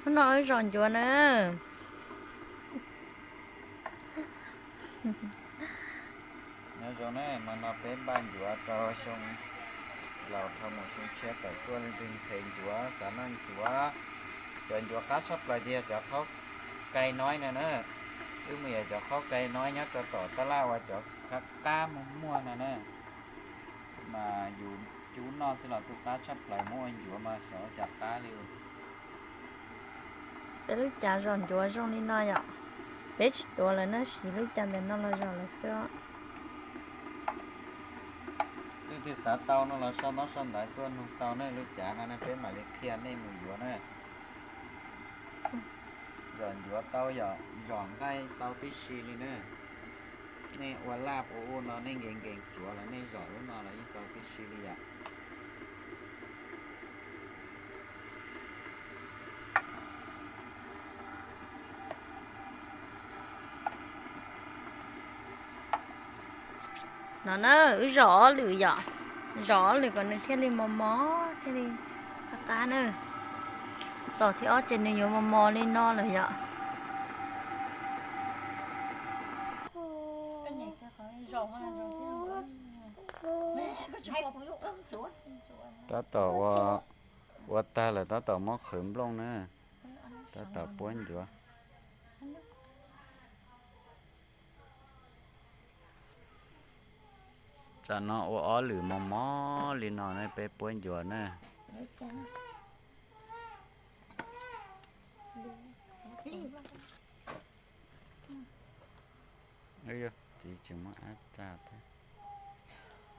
Hnub no wb zom ncuav na. Nyob zoo na, mas no peb npaj ncuav rau xyoo laus dhau mus xyoo tshiab tawm tuaj, leej twg nqhis ncuav xav noj ncuav. Cov ncuav qab tshaj plaws ces yog cov khaub kai noib no na. Wb mus yog cov khaub kai noib nyob rau tom taj laj uas cov qab qab muag muag no na. Mas yus cub noj xwb los twb qab tshaj plaws, muab ua ncuav mas xyov ua cas qab li. Peb lub cav zom ncuav zoo li no yom. Peb tsis tuav lawm na, siv lub cav ntawm no los zom lawm xwb. Leej twg xav tau no los sau ntaub sau ntawv tuaj nug tau na, lub cav no ne peb mam li qhia nej mus yuav na. Zom ncuav tau yom, zom nqaij tau tib si li na. Nej ua laj ua ub no nej nkees nkees tsuav los nej zom lub no los yeej tau tib si li yom. No na, wb zom ob lwm yom, zom ob lwm kom nws thiaj li mos mos thiaj li qab qab na. Tom thib ob ces nws yuav mos mos li no lawm yom. Tab tom ua, ua tag lawm tab tom muab qhwv nplooj na, tab tom puab ncuav. Tsam no ua ob lwm mos mos li no ne peb puab ncuav na. Txiv tsis muaj ab tsa.